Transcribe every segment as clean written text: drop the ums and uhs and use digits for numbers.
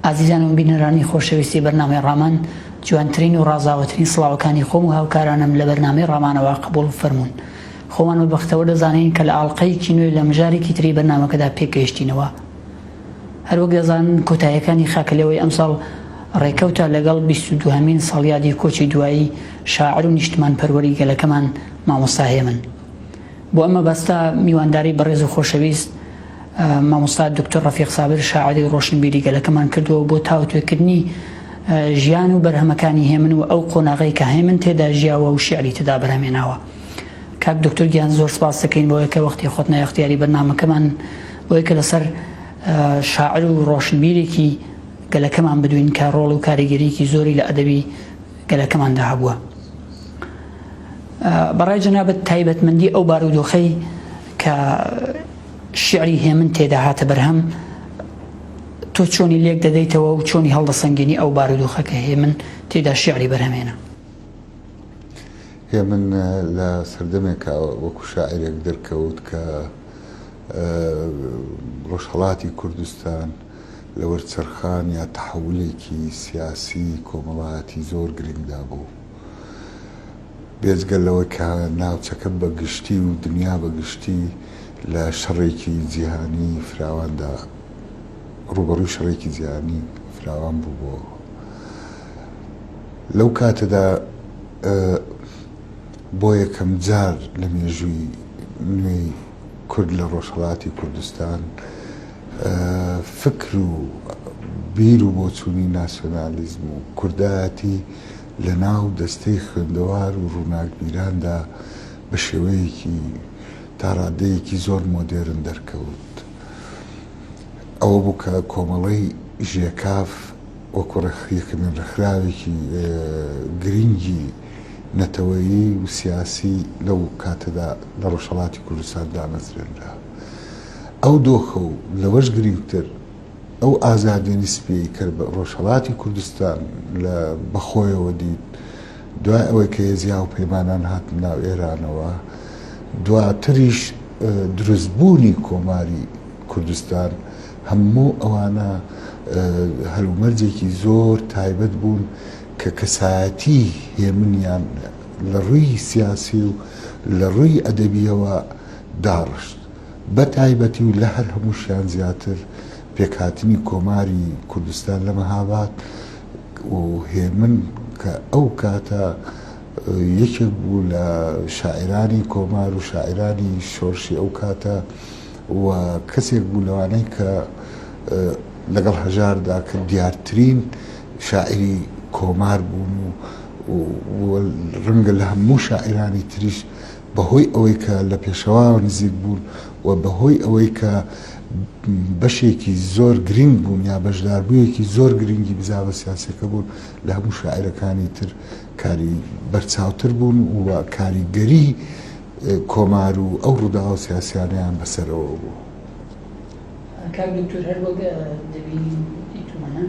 ئازیزان و بینەرانی خۆشەویستی بەرنامەی ڕامان، جوانترین و ڕازاوەترین سڵاوەکانی خۆم و هاوکارانم لە بەرنامەی ڕامانەوە قبوڵ فەرموون. خۆمان بە بەختەوەر دەزانین کە لە ئاڵقەیەکی نوێ لە مژارێکی تری بەرنامەکەدا پێک گەیشتینەوە. هەروەک دەزانن کۆتاییەکانی خاکەلێوەی ئەمساڵ ڕێکەوتە لەگەڵ 22هەمین ساڵیادی کۆچی دوایی شاعر و نیشتمانپەروەری گەلەکەمان مامۆستا هێمن. بۆ ئەم مەبەستە میوانداری بەڕێز و خۆشەویست مامۆستا دکتۆر ڕەفیق سابر شاعری و ڕۆشنبیری گەلەکەمان کردووە بۆ تاوتوێکردنی ژیان و بەرهەمەکانی هێمن و ئەو قۆناغەی کە هێمن تێدا ژیاوە و شیعری تێدا بەرهەمێناوە. کاک دکتۆر گیان زۆر سپاس دەکەین بۆ کە وەختی خۆت نایەختیاری بەرنامەکەمان بۆی کە لەسەر شاعر و ڕۆشنبیرێکی گەلەکەمان بدوین کە ڕۆڵ و کاریگەریکی زۆری لە ئەدەبی گەلەکەماندا هەبووە. بەڕای جەنابت تایبەتمەندی ئەو بارودۆخەی کە شیعری هێمن تێدا هاتە بەرهەم تۆ چۆنی لێک دەدەیتەوە و چۆنی هەڵدەسەنگێنی ئەو بارودۆخە کە هێمن تێدا شیعری بەرهەمێنا؟ هێمن لە سەردەمێکا وەکو شاعیرێک دەرکەوت کە ڕۆژهەڵاتی کوردستان لە وەرچەرخان یا تەحەولێکی سیاسی کۆمەڵایەتی زۆر گرنگدا بوو. بێجگە لەوەی کە ناوچەکە بە گشتی و دنیا بە گشتی لە شەڕێکی جیهانی فراواندا ڕووبەڕووی شەڕێکی جیهانی فراوان بووبووەوە. لەو کاتەدا بۆ یەکەم جار لە مێژووی نوێی کورد لە ڕۆژهەڵاتی کوردستان فکر و بیر و بۆچوونی ناسیۆنالیزم و کوردایەتی لە ناو دەستەی خوێندەوار و ڕووناکبیراندا بە شێوەیەکی تا ڕادەیەکی زۆر مۆدێرن دەرکەوت. ئەوە بوو کە کۆمەڵەی ژێکاف وەکو یەکەمین ڕێکخراوێکی گرینگی نەتەوەیی و سیاسی لەو کاتەدا لە ڕۆژهەڵاتی کوردستان دامەزرێنرا. ئەو دۆخە و لەوەش گرینگتر ئەو ئازادیە نیسبیەی کە ڕۆژهەڵاتی کوردستان لە بەخۆیەوە دیت دوای ئەوەی کە هێزی هاوپەیمانان هاتنە ناو ئێرانەوە، دواتریش دروستبوونی کۆماری کوردستان، هەموو ئەوانە هەلومەرجێکی زۆر تایبەت بوون کە کەسایەتی هێمنیان لە ڕووی سیاسی و لە ڕووی ئەدەبییەوە داڕشت. بە تایبەتی و لە هەر هەمووشیان زیاتر پێکهاتنی کۆماری کوردستان لە مەهاباد و هێمن کە ئەو کاتە یەکێک بوو لە شاعیرانی کۆمار و شاعیرانی شۆرشی ئەو کاتە و کەسێک بوو لەوانەی کە لەگەڵ هەژاردا کە دیارترین شاعیری کۆمار بوون و ڕەنگە لە هەموو شاعیرانی تریش بەهۆی ئەوەی کە لە پێشەواوە نزیک بوون و بەهۆی ئەوەی کە بەشێکی زۆر گرنگ بوون یا بەشداربوویەکی زۆر گرنگی بزاڤە سیاسیەکە بوون لە هەموو شاعیرەکانی تر کاری بەرچاوتر بوون و کاریگەری کۆمار و ئەو ڕووداوە سیاسیانەیان بەسەرەوە بوو. کاک دکتۆر هەر وەک دەبینین دیتومانە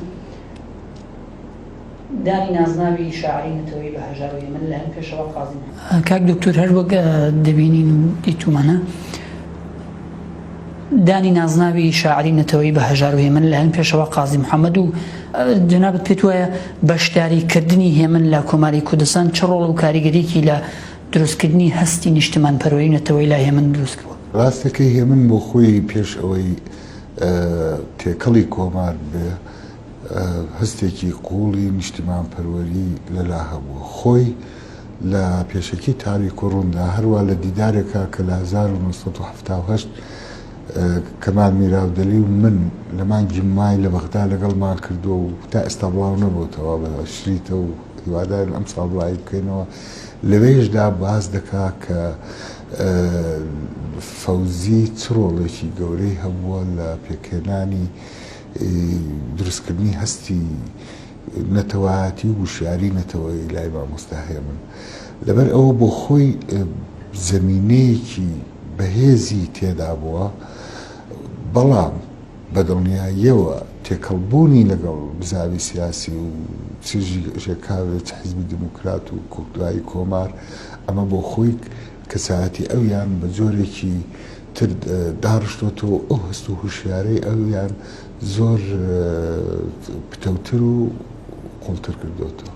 دانی نازناوی شاعری نەتەوەیی بە هەژار و هێمن لایەن پێشەوا قازی محەمەد. کاک دکتۆر هەر وەک دەبینین و دیتومانە دانی نازناوی شاعری نەتەوەیی بە هەژار و هێمن لایەن پێشەوا قازی محەمەد و جەنابت پێت وایە بەشداری کردنی هێمن لە کۆماری کوردستان چ ڕۆڵ و کاریگەریەکی لە دروستکردنی هەستی نیشتمانپەروەری نەتەوەیی لای هێمن دروست کردووە؟ ڕاستەکەی هێمن بۆ خۆی پێش ئەوەی تێکەڵی کۆمار ببێ هەستێکی قووڵی نیشتیمانپەروەری لەلا هەبووە. خۆی لە پێشەکی تاریک و ڕووندا، هەروا لە دیدارێکا کە لە 1978 کەمال میراودەلی و من لە مانگی مای لە بەغدا لەگەڵمان کردووە و تا ئێستا بڵاو نەبۆتەوە بە شریتە و هیوادارین ئەمساڵ بڵاوی بکەینەوە، لەوێشدا باس دەکا کە فەوزی چ ڕۆڵێکی گەورەی هەبووە لە پێکهێنانی دروستکردنی هەستی نەتەوایەتی و وشیاری نەتەوەیی لای مامۆستا هێمن. لەبەر ئەوە بۆ خۆی زەمینەیەکی بەهێزی تێدا بووە، بەڵام بە دڵنیاییەوە تێکەڵبوونی لەگەڵ بزاوی سیاسی و چ ژێکاوێ چ حیزبی دیموکرات و دوایی کۆمار، ئەمە بۆ خۆی کەسایەتی ئەویان بە جۆرێکی. تر داڕشتۆتەوە ئەو هەست و هوشیارەی ئەویان زۆر پتەوتر و قوڵتر کردۆتەوە.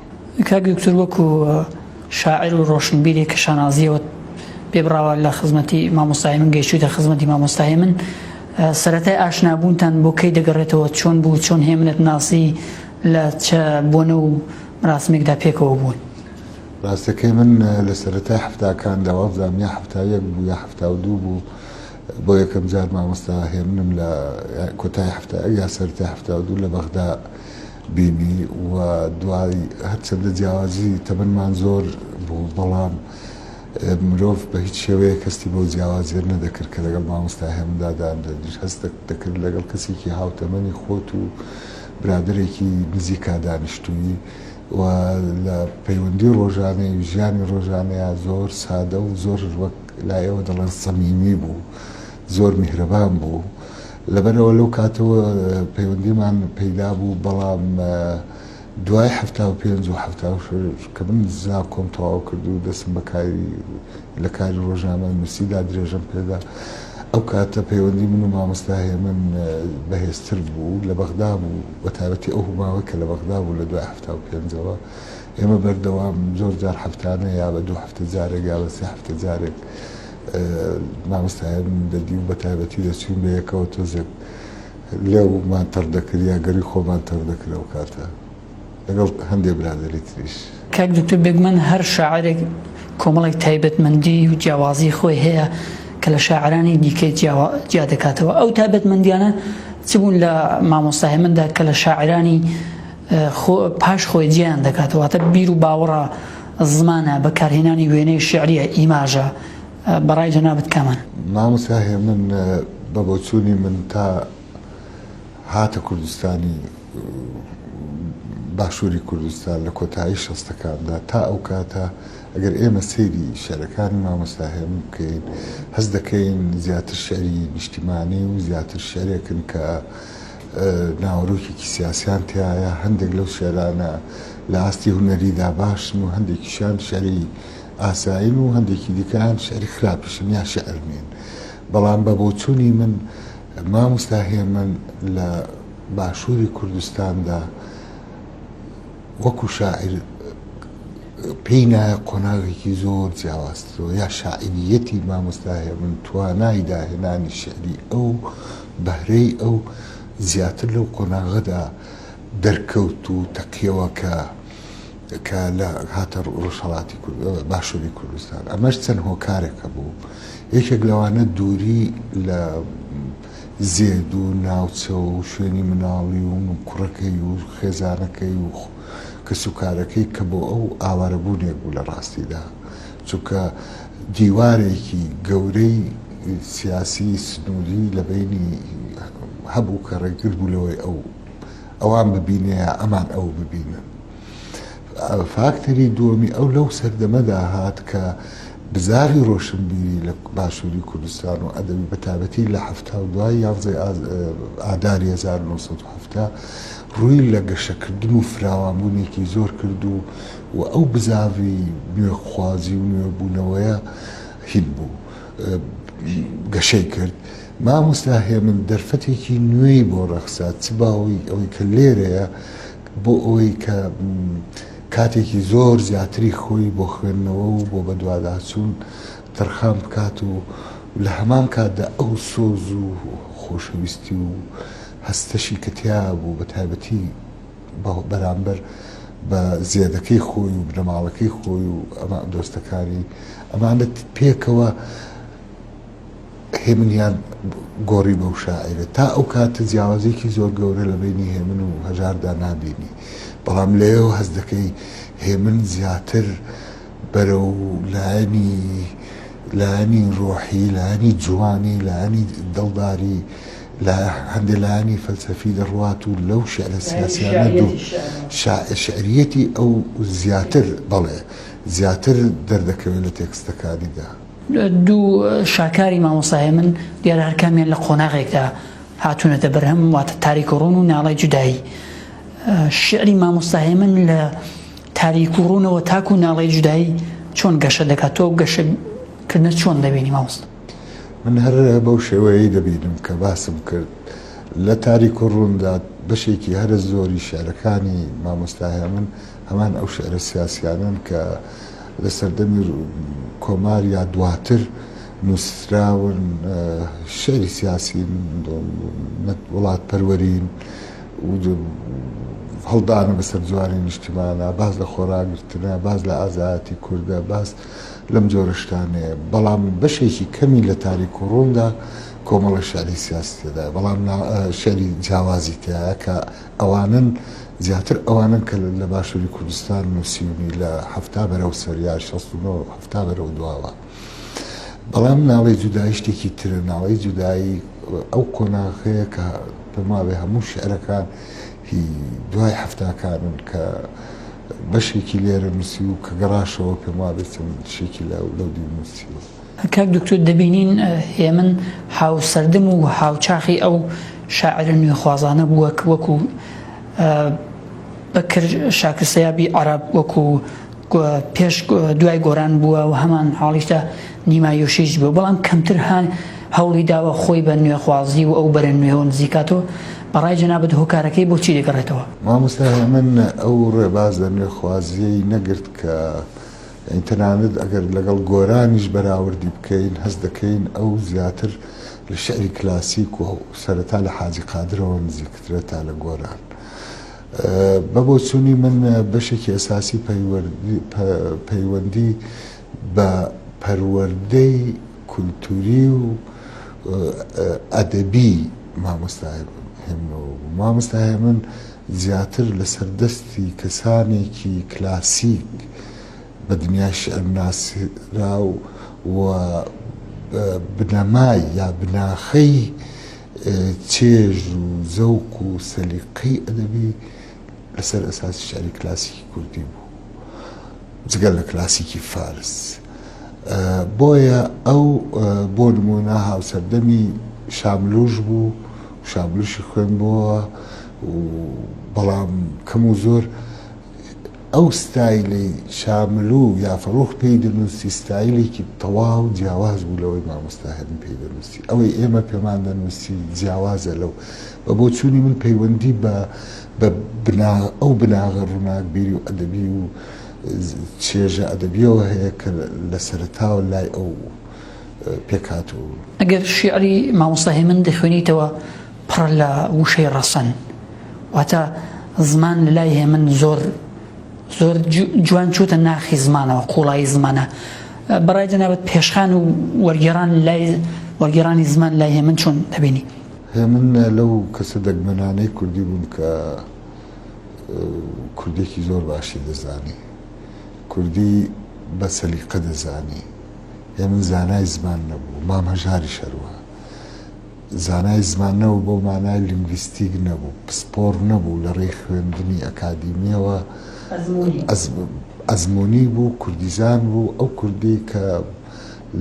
کاک دوکتور وەکو شاعیر و ڕۆشنبیرێک کە شانازیەوە پێ بڕاوە لە خزمەتی مامۆستا هێمن گەیشتوویتە خزمەتی مامۆستا هێمن سەرەتای ئاشنابوونتان بۆ کەی دەگەڕێتەوە چۆن بوو چۆن هێمنت ناسی لە چ بۆنە و مراسمێکدا پێکەوە بوون؟ ڕاستەکەی من لە سەرەتای حەفتاکاندا وابزانم یا 71 بوو یا 72 بوو بۆ یەکەم جار مامۆستا هێمنم لە کۆتای 71 یا سەرەتای 72 لە بەغدا بینی و دوای هەرچەندە جیاوازی تەمەنمان زۆر بوو بەڵام مرۆڤ بە هیچ شێوەیەک هەستی بەو جیاوازیە نەدەکرد کە لەگەڵ مامۆستا هێمندا دادەنیشت هەست دەکرد لەگەڵ کەسێکی هاوتەمەنی خۆت و برادەرێکی نزیکا دانیشتووی و لە پەیوەندی ڕۆژانەی و ژیانی ڕۆژانەیا زۆر سادە و زۆر وەک لای ئێوە دەڵێن سەمیمی بوو زۆر میهرەبان بوو لەبەرئەوە لەو کاتەوە پەیوەندیمان پەیدا بوو بەڵام دوای 75 و 76 کە من زانکۆم تەواو کرد و دەستم بە کاری لە کاری ڕۆژنامە نووسیدا درێژەم پێدا ئەو کاتە پەیوەندی من و مامۆستا هێمن بەهێزتر بوو لە بەغدا بوو بە تایبەتی ئەو ماوەی کە لە بەغدا بوو لە دوای 75ەوە ئێمە بەردەوام زۆر جار هەفتانە یا بە دوو هەفتە جارێک یا بە سێ هەفتە جارێک مامۆستا هێمن دەدی و بە تایبەتی دەچووین بە یەکەوە تۆزێک لێومان تەڕ دەکرد یا گەرووی خۆمان تەڕ دەکرد ئەو کاتە لەگەڵ هەندێ برادەری تریش. کاک دکتۆر بێگومان هەر شاعێرێک کۆمەڵێک تایبەتمەندی و جیاوازی خۆی هەیە کە لە شاعرانی دیکەی جیا دەکاتەوە ئەو تایبەتمەندیانە چ بوون لە مامۆستا هێمندا کە لە شاعرانی پاش خۆی جیان دەکاتەوە واتە بیر و باوەڕە زمانە بەکارهێنانی وێنەی شعریە ئیماژە بەڕای جەنابت کامان؟ مامۆستا هێمن بە بۆچوونی من تا هاتە کوردستانی باشووری کوردستان لە کۆتایی شەستەکاندا تا ئەو کاتە ئەگەر ئێمە سەیری شعرەکانی مامۆستا هێمن بکەین هەست دەکەین زیاتر شعری نیشتیمانی و زیاتر شعرێکن کە ناوەرۆکێکی سیاسیان تایە هەندێک لەو شعرانە لە ئاستی هونەریدا باشن و هەندێکیشیان شعری ئاسایین و هەندێکی دیکەیان شعری خراپیشن یا شعر نین بەڵام بە بۆچوونی من مامۆستا هێمن لە باشووری کوردستاندا وەکو شاعیر پێی نایە قۆناغێکی زۆر جیاوازترەوە یا شاعیریەتی مامۆستا هێمن توانای داهێنانی شعری ئەو بەهرەی ئەو زیاتر لەو قۆناغەدا دەرکەوت و تەقیەوە کە کە لە هاتە ڕۆژهەڵاتی باشووری کوردستان ئەمەش چەند هۆکارێک هەبوو یەکێک لەوانە دووری لە زێد و ناوچە و شوێنی مناڵی و کوڕەکەی و خێزانەکەی و کەسوکارەکەی کە بۆ ئەو ئاوارەبوونێک بوو لە ڕاستیدا چونکە دیوارێکی گەورەی سیاسی سنووری لە بینی هەبوو کە ڕێگر بوو لەوەی ئەو ئەوان ببینێ یا ئەمان ئەو ببینن. فاکتەری دووەمی ئەو لەو سەردەمەدا هات کە بزاڤی ڕۆشنبیری لە باشووری کوردستان و ئەدەبی بە تایبەتی لە حەفتا و دوای یانزەی ئاداری 1970 ڕووی لە گەشەکردن و فراوانبوونێکی زۆر کرد و و ئەو بزاڤی نوێخوازی و نوێبوونەوەیە هین بوو گەشەی کرد. مامۆستا هێمن دەرفەتێکی نوێی بۆ ڕەخسا چ باوەی ئەوەی کە لێرەیە بۆ ئەوەی کە کاتێکی زۆر زیاتری خۆی بۆ خوێندنەوە و بۆ بەدواداچوون تەرخان بکات و لە هەمان کاتدا ئەو سۆز و خۆشەویستی و هەستەشی کە تیا بوو بە تایبەتی بەرامبەر بە زێدەکەی خۆی و بنەماڵەکەی خۆی و ئەمە دۆستەکانی ئەمانە پێکەوە هێمنیان گۆڕی بەو شاعیرە. تا ئەو کاتە جیاوازیەکی زۆر گەورە لە بەینی هێمن و هەژاردا نابینی. بەڵام لەوێوە هەست دەکەی هێمن زیاتر بەرەو لایەنی لایەنی ڕۆحی، لایەنی جوانی، لایەنی دڵداری، هەندێ لایەنی فەلسەفی دەڕوات و لەو شعرە سیاسیانە دوو شعریەتی ئەو زیاتر بەڵێ زیاتر دەردەکەوێت لە تێکستەکانیدا. دوو شاکاری مامۆستا هێمن دیارە هەرکامیان لە قۆناغێکدا هاتوونەتە بەرهەم واتە تاریک و ڕوون و ناڵای جودایی شعری مامۆستا هێمن لە تاریک و ڕوونەوە تاکو ناڵی جودایی چۆن گەشە دەکات تۆ گەشەکردنە چۆن دەبینی مامۆستا؟ من هەر بەو شێوەیەی دەبینم کە باسم کرد لە تاریک و ڕووندا بەشێکی هەرە زۆری شیعرەکانی مامۆستا هێمن هەمان ئەو شیعرە سیاسیانەن کە لە سەردەمی کۆمار یا دواتر نووسراون، شیعری سیاسین، وڵاتپەروەرین و هەڵدانە بەسەر جوانی نیشتیمانە، باس لە خۆڕاگرتنە، باس لە ئازایەتی کوردە، باس لەم جۆرە شتانەیە. بەڵام بەشێکی کەمی لە تاریک و ڕووندا کۆمەڵە شیعری سیاسی تێدایە، بەڵام شیعری جیاوازی تیایە کە ئەوانەن زیاتر ئەوانەن کە لە باشووری کوردستان نووسیونی لە 70 بەرەو سەر یا 69 70 بەرەو دواوە. بەڵام ناڵەی جودایی شتێکی ترە، ناڵەی جودایی ئەو قۆناغەیە کە پێم وابێ هەموو شیعرەکان هی دوای حەفتاکانن کە بەشێکی لێرە نووسی و کە گەڕاشەوە پێم وابێ چەند شێکی لەو دیو نووسیوە. کاک دکتۆر دەبینین هێمن هاوسەردەم و هاوچاخی ئەو شاعرە نوێخوازانە بووە کە وەکو بەکر شاکر سەیابی عەرەب وەکو پێش دوای گۆران بووە و هەمان حاڵیشدا نیما یوشیش بووە بەڵام کەمتر هەوڵی داوە خۆی بە نوێخوازی و ئەو بەرە نوێوە نزیکاتەوە بەڕای جەنابت هۆکارەکەی بۆچی دەگەڕێتەوە؟ مامۆستا هێمن ئەو ڕێبازە نوێخوازیەی نەگرت کە یانی تەنانەت ئەگەر لەگەڵ گۆرانیش بەراوردی بکەین هەست دەکەین ئەو زیاتر لە شیعری کلاسیک و سەرەتا لە حاجی قادرەوە نزیکترە تا لە گۆران. بە بۆچوونی من بەشێکی ئەساسی پەیوەندی بە پەروەردەی کولتوری و ئەدەبی مامۆستا هێمنەوە بوو. مامۆستا هێمن زیاتر لەسەر دەستی کەسانێکی کلاسیک بە دنیای شیعر ناسرا و بنەمای یا بناخەی چێژ و زەوق و سەلیقەی ئەدەبی لەسەر ئەساسی شیعری کلاسیکی کوردی بوو جگە لە کلاسیکی فارس. بۆیە ئەو بۆ نموونە هاوسەردەمی شاملوش بوو، شاملوشی خوێندبۆوە و بەڵام کەم و زۆر ئەو ستایلەی شاملو یا فەڕوخ پێی دەنووسی ستایلێکی تەواو جیاواز بوو لەوەی مامۆستا هێمن پێی دەنووسی. ئەوەی ئێمە پێمان دەنووسی جیاوازە لەو. بە بۆچوونی من پەیوەندی بە بە بنا ئەو بناغە ڕووناکبیری و ئەدەبی و چێژە ئەدەبیەوە هەیە کە لە سەرەتاوە لای ئەو پێکهاتوو. ئەگەر شیعری مامۆستا هێمن دەخوێنیتەوە پڕە لە وشەی ڕەسەن واتە زمان لە لای هێمن زۆر زۆر جوان چووتە ناخی زمانەوە قوڵایی زمانە بەڕای جەنابت پێشخان و وەرگێڕان لای وەرگێڕانی زمان لای هێمن چۆن دەبینی؟ هێمن لەو کەسە دەگمەنانەی کوردی بوون کە کوردێکی زۆر باشی دەزانی، کوردی بە سەلیقە دەزانی. هێمن زانای زمان نەبوو، مام هەژاریش هەروەها. زانای زمان نەبوو بەو مانای لینگویستیک نەبوو، پسپۆڕ نەبوو لە ڕێی خوێندنی ئەکادیمییەوە ئەزموونی بوو، کوردیزان بوو، ئەو کوردەی کە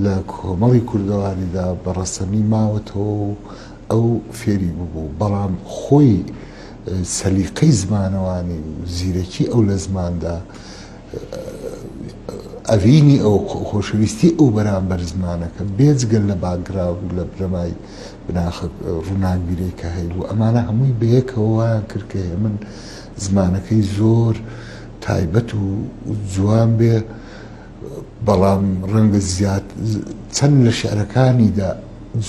لە کۆمەڵی کوردەواریدا بە ڕەسەنی ماوەتەوە و ئەو فێری ببوو، بەڵام خۆی سەلیقەی زمانەوانی و زیرەکی ئەو لە زماندا، ئەڤینی ئەو، خۆشەویستی ئەو بەرامبەر زمانەکە، بێجگە لە باکگراوند و لە بنەمای بناخە ڕووناکبیرەی کە هەیبوو، ئەمانە هەمووی بەیەکەوە وایان کرد کە هێمن زمانەکەی زۆر تایبەت و جوان بێ، بەڵام ڕەنگە زیاد چەند لە شیعرەکانیدا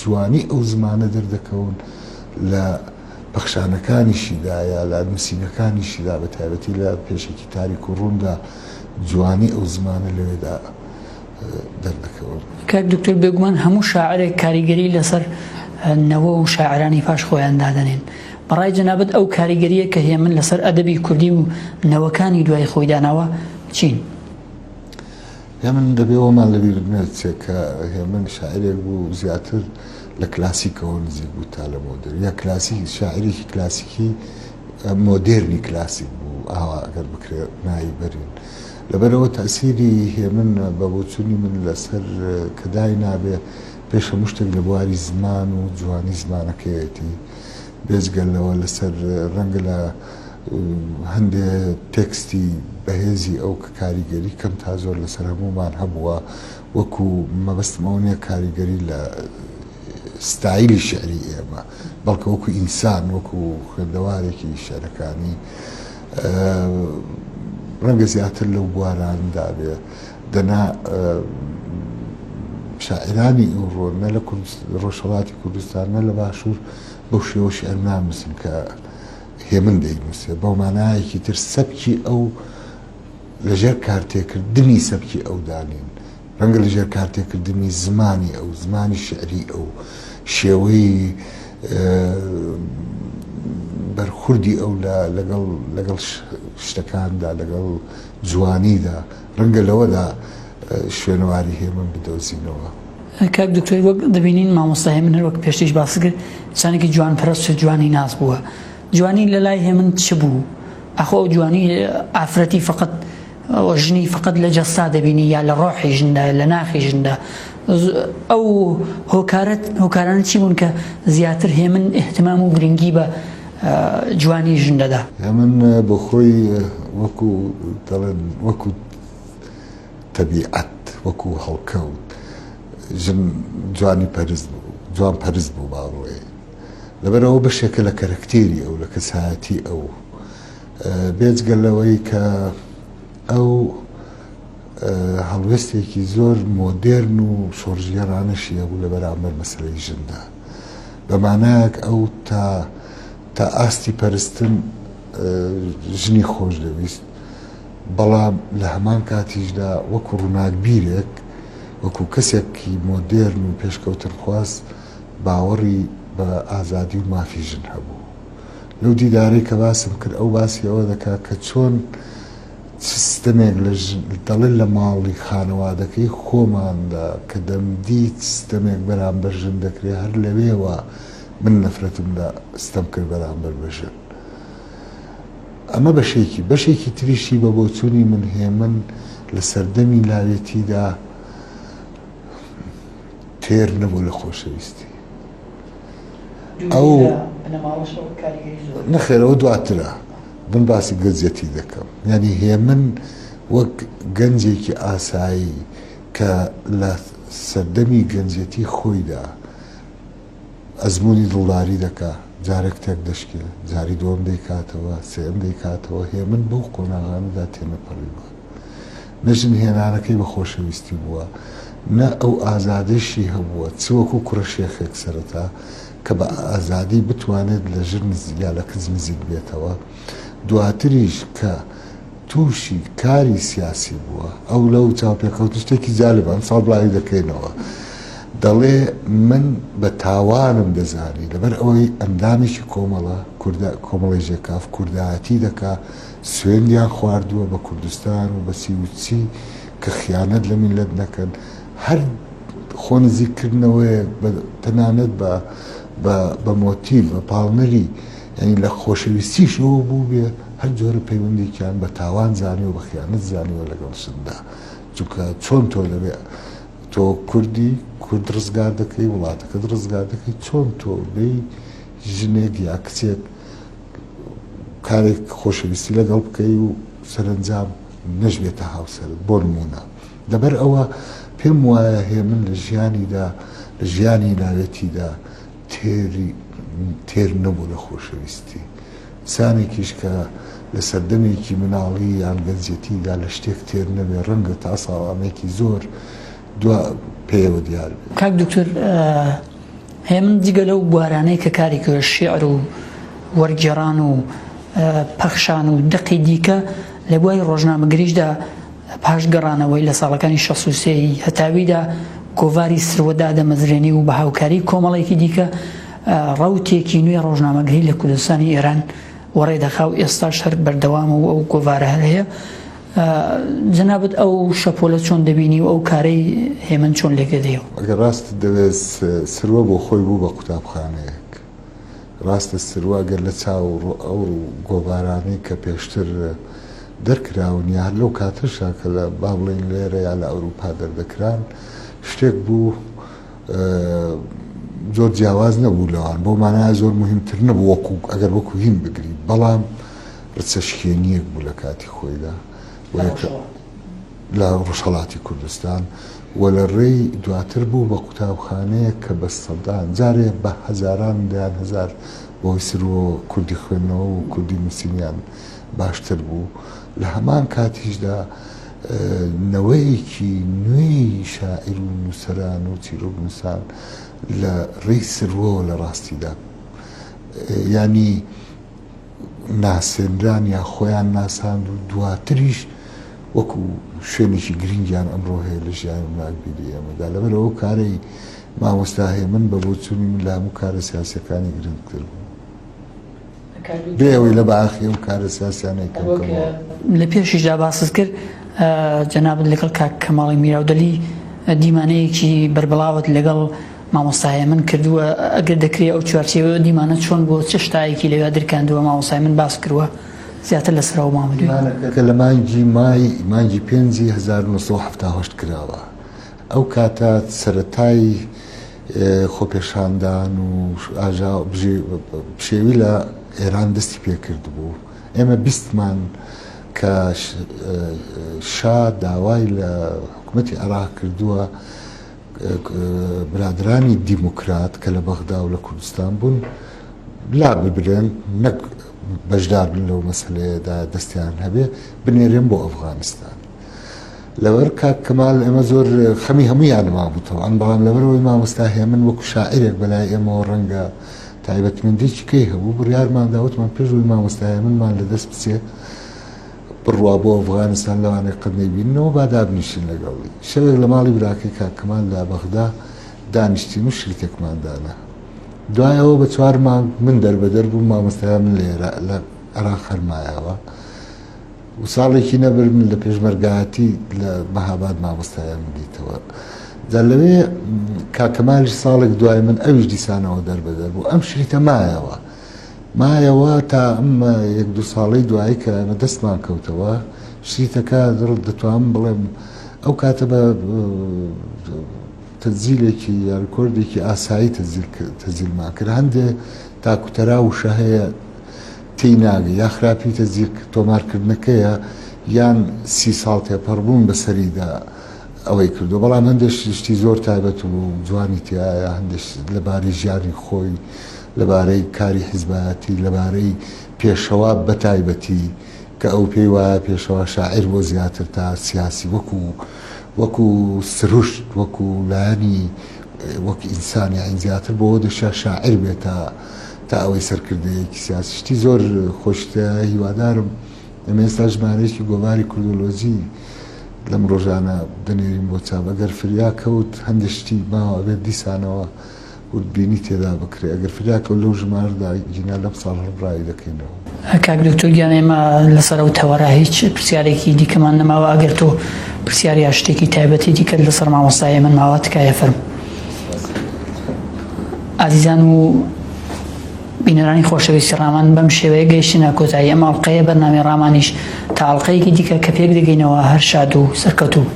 جوانی ئەو زمانە دەردەکەون لە پەخشانەکانیشیدا یا لە نووسینەکانیشیدا بە تایبەتی لە پێشەکی تاریک و ڕووندا جوانی ئەو زمانە لەوێدا دەردەکەون. کاک دکتۆر بێگومان هەموو شاعرێک کاریگەری لەسەر نەوە و شاعرانی پاش خۆیان دادەنێن. بەڕای جەنابت ئەو کاریگەرییە کە هێمن لەسەر ئەدەبی کوردی و نەوەکانی دوای خۆی داناوە چین؟ هێمن دەبێ ئەوەمان لەبیر نەچێ کە هێمن شاعیرێک بوو زیاتر لە کلاسیکەوە نزیک بوو تا لە مۆدێرن یا کلاسیک شاعیرێکی کلاسیکی مۆدێرنی کلاسیک بوو ئاوا ئەگەر بکرێ ناوی بەرین لەبەرەوە تەسیری هێمن بە بۆچوونی من لەسەر کە دای نابێ پێش هەموو شتێک لە بواری زمان و جوانی زمانەکەیەتی بێجگە لەوە لەسەر ڕەنگە لە هەندێ تێکستی بەهێزی ئەو کە کاریگەری کەم تا زۆر لەسەر هەموومان هەبووە، وەکو مەبەستم ئەوە نییە کاریگەری لە ستایلی شعری ئێمە، بەڵکە وەکو ئینسان، وەکو خوێندەوارێکی شعرەکانی ڕەنگە زیاتر لەو بواراندا بێ. دەنا شاعرانی ئیمڕۆ نە لە ڕۆژهەڵاتی کوردستان نە لە باشوور بەو شێوە شعر نانووسن کە هێمن دەینووسێ. بەو مانایەکی تر سەبکی ئەو لەژێر کارتێکردنی سەبکی ئەودا نین، ڕەنگە لەژێر کارتێکردنی زمانی ئەو، زمانی شیعری ئەو، شێوەی بەرخوردی ئەو لەگەڵ لەگەڵ شتەکاندا، لەگەڵ جوانیدا، ڕەنگە لەوەدا شوێنەواری هێمن بدۆزینەوە. کاک دکتۆر وەک دەبینین مامۆستا هێمن هەر وەک پێشتریش باست کرد ئینسانێکی جوانپەرست و جوانی ناس بووە. جوانی لە لای هێمن چ بوو؟ ئاخۆ ئەو جوانی ئافرەتی فقط ژنی فقط لە جەستا دەبینی یا لە ڕۆحی ژندا لە ناخی ژندا ئەو هۆکارەت هۆکارانە چی بوون کە زیاتر هێمن اهتمام و گرنگی بە جوانی ژن دەدا؟ هێمن بۆ خۆی وەکو دەڵێن وەکو تەبیعەت وەکو هەڵکەوت ژن جوانی پەرست بوو جوان پەرست بوو با بڵێین لەبەرئەوە بەشێکە لە کەرەکتێری ئەو، لە کەسایەتی ئەو. بێجگە لەوەی کە ئەو هەڵوێستێکی زۆر مۆدێرن و شۆڕشگێڕانەشی هەبوو لە بەرامبەر مەسەلەی ژندا. بە مانایەک ئەو تا تا ئاستی پەرستن ژنی خۆش دەویست، بەڵام لە هەمان کاتیشدا وەکو ڕووناکبیرێک، وەکو کەسێکی مۆدێرن و پێشکەوتنخواز باوەڕی بە ئازادی و مافی ژن هەبوو. لەو دیدارەی کە باسم کرد ئەو باسی ئەوە دەکات کە چۆن چ ستەمێک لە ژن دەڵێ لە ماڵی خانەوادەکەی خۆماندا کە دەمدیت ستەمێک بەرامبەر ژن دەکرێت هەر لەوێوە من نەفرەتم لە ستەم کرد بەرامبەر بە ژن. ئەمە بەشێکی، بەشێکی تریشی بە بۆچوونی من هێمن لە سەردەمی لاوێتیدا تێر نەبوو لە خۆشەویستی ئەو نەخێر ئەوە دواترە من باسی گەنجەتی دەکەم یعنی هێمن وەک گەنجێکی ئاسایی کە لە سەردەمی گەنجەتی خۆیدا ئەزمموی دڵداری دەکا جارێک تێک دەشکێ جاری دووەم دەیکاتەوە سێم دەیکاتەوە هێمن بەو قۆناغانەدا تێنەپەڕیوە نە ژن هێنانەکەی بە خۆشەویستی بووە، نە ئەو ئازادیشی هەبووە، چ وەکو کوڕە شێخێک سەرەتا کە بە ئازادی بتوانێت لە ژن یا لە کچ نزیک بێتەوە، دواتریش کە تووشی کاری سیاسی بووە، ئەو لەو چاوپێکەوتن شتێکی جالبە ئەمساڵ بڵاوی دەکەینەوە، دەڵێ من بە تاوانم دەزانی لەبەر ئەوەی ئەندامێکی کۆمەڵە کوردە کۆمەڵەی ژێکاف کوردایەتی دەکا، سوێندیان خواردووە بە کوردستان و بە چی و چی کە خیانەت لە میللەت نەکەن، هەر خۆ نزیک کردنەوەیەک بە تەنانەت بە بە بە مۆتیڤ بە پاڵنەری یانی لە خۆشەویستیشەوە بووبێ هەر جۆرە پەیوەندێکیان بە تاوان زانیوە بە خیانەت زانیوە لەگەڵ ژندا چونکە چۆن تۆ دەبێ تۆ کوردی کورد ڕزگار دەکەی وڵاتەکەت ڕزگار دەکەی چۆن تۆ بێی ژنێک یا کچێک کارێک خۆشەویستی لەگەڵ بکەی و سەرەنجام نەشبێتە هاوسەرت بۆ نموونە لەبەر ئەوە پێم وایە هێمن لە ژیانیدا لە ژیانی لاوێتیدا تێری تێر نەبوو لە خۆشەویستی سانێکیش کە لە سەردەمێکی مناڵی یان گەنجێتیدا لە شتێک تێر نەبێ ڕەنگە تا ساڵانێکی زۆر دوا پێیەوە دیار بێ. کاک دکتۆر هێمن جگە لەو بوارانەی کە کاری کردوە شیعر و وەرگێڕان و پەخشان و دەقی دیکە لە بواری ڕۆژنامەگەریشدا پاش گەڕانەوەی لە ساڵەکانی 63 ی هەتاویدا گۆڤاری سروە دادەمەزرێنی و بە هاوکاری کۆمەڵێکی دیکە ڕەوتێکی نوێ ڕۆژنامەگەری لە کوردستانی ئێران وەڕێ دەخا و ئێستاش هەر بەردەوامە و ئەو گۆڤارە هەر هەیە. جەنابت ئەو شەپۆلە چۆن دەبینی و ئەو کارەی هێمن چۆن لێک دەدەیەوە؟ ئەگەر ڕاستت دەوێت سروە بۆ خۆی بوو بە قوتابخانەیەک. ڕاستە سروە گەر لە چاو ئەو گۆڤارانەی کە پێشتر دەرکراون یا هەر لەو کاتەشا کە لە با بڵێین لێرە یا لە ئەوروپا دەردەکران شتێک بوو زۆر جیاواز نەبوو لەوان بۆ مانایە زۆر مهمتر نەبوو وەکو ئەگەر وەکو هین بگری بەڵام ڕچەشکێنییەک بوو لە کاتی خۆیدا و لە ڕۆژهەڵاتی کوردستان و لە ڕێی دواتر بوو بە قوتابخانەیەک کە بە سەدان، جارێ بە هەزاران و دەیان هەزار بەهۆی سروەوە کوردی خوێندنەوە و کوردی نووسینیان باشتر بوو. لە هەمان کاتیشدا نەوەیەکی نوێی شاعیر و نووسەران و چیرۆکنووسان لە ڕێی سروەوە لە ڕاستیدا یانی ناسێنران یا خۆیان ناساند و دواتریش وەکو شوێنێکی گرنگیان ئەمڕۆ هەیە لە ژیانی ڕووناکبیری ئێمەدا. لەبەر ئەو کارەی مامۆستا هێمن بە بۆچوونی من لە هەموو کارە سیاسیەکانی گرنگتر بوو. بێ ئەوەی لە بەئاخی ئەو کارە سیاسیانەی کەم کەمەوە. لە پێشیشدا باست کرد جەنابت لەگەڵ کاک کەماڵی میراودەلی دیمانەیەکی بەربڵاوت لەگەڵ مامۆستا هێمن کردووە ئەگەر دەکرێ ئەو چوارچێوەیە دیمانە چۆن بووە چ شتایەکی لەویا درکاندووە مامۆستا هێمن باس کردووە زیاتر لەسەر ئەو مامە دوێ. دیمانەکە لە مانگی مای مانگی پێنجی 1978 کراوە ئەو کاتە سەرەتای خۆپێشاندان و ئاژا پشێوی لە ئێران دەستی پێکردبوو ئێمە بیستمان کە شا داوای لە حکوومەتی عێراق کردووە برادرانی دیموکرات کە لە بەغدا و لە کوردستان بوون لا ببرێن نەک بەشدار بن لەو مەسلەیەدا دەستیان هەبێ بنێرێن بۆ ئەفغانستان لەبەر کاک کەمال ئێمە زۆر خەمی هەمویان مابووتەوە ئەم بەڵام لەبەرەوەی مامۆستا هێمن وەکو شاعرێک بەلای ئێمەوە ڕەنگە تایبەتمەندێکی کەی هەبوو بڕیارمان داوتمان پێش ئەوەی مامۆستا هێمنمان لەدەست بچێ بڕوا بۆ ئەفغانستان لەوانەیە قەت نەیبیننەوە با دابنیشین لەگەڵی. شەوێک لە ماڵی براکەی کاک کەمال لە بەغدا دانیشتین و شریتێکمان دانا. دوای ئەوە بە چوار مانگ من دەربەدەر بووم مامۆستای من لێرە لە عێراق هەر مایەوە و ساڵێکی نەبرد من لە پێشمەرگایەتی لە مەهاباد مامۆستایان دیتەوە. جا لەوێ کاک کەمالیش ساڵێک دوای من ئەویش دیسانەوە دەربەدەر بوو. ئەم شریتە مایەوە. مایەوە تا ئەم یەک دوو ساڵەی دوایی کە ئێمە دەستمان کەوتەوە شریتەکە دەتوانم بڵێم ئەو کاتە بە تەجیلێکی یا ڕکۆردێکی ئاسایی تەجیلمان کرد هەندێ تاکوتەرا وشە هەیە تێی ناگە یا خراپی تەجیل تۆمارکردنەکەیە یان سی ساڵ تێپەڕبوون بەسەریدا ئەوەی کردو بەڵام هەندێک شتی زۆر تایبەت و جوانی تایە هەندێک لەبارەی ژیانی خۆی لەبارەی کاری حیزبایەتی، لەبارەی پێشەوا بەتایبەتی کە ئەو پێی وایە پێشەوا شاعیر بۆ زیاتر تا سیاسی وەکو وەکو سروشت وەکو لایەنی وەک ئینسان یاین زیاتر بۆ دەشا شاعیر بێت تا تا ئەوەی سەرکردەیەکی سیاسی شتی زۆر خۆشتە هیوادارم ئێمە ئێستا ژمارەیەکی گۆڤاری کوردۆلۆجی لەم ڕۆژانە دەنێرین بۆ چاپ ئەگەر فریا کەوت هەندێک شتی ماوە ئەبێت دیسانەوە وردبینی تێدا بکرێ ئەگەر فریا کەوت لەو ژمارەدا گینا لەم ساڵ هەر بڵاوی دەکەینەوە. کاک دکتۆر گیان ئێمە لەسەر ئەو تەوەرە هیچ پرسیارێکی دیکەمان نەماوە ئەگەر تۆ پرسیار یا شتێکی تایبەتی دیکەت لەسەر مامۆستا هێمن ماوە تکایە فەرموو. ئازیزان و بینەرانی خۆشەویستی ڕامان بەم شێوەیە گەیشتینە کۆتایی ئەم ئەڵقەیە بەرنامەی ڕامانیش تا ئەڵقەیەکی دیکە کە پێک دەگەینەوە هەر شاد و سەرکەوتوو.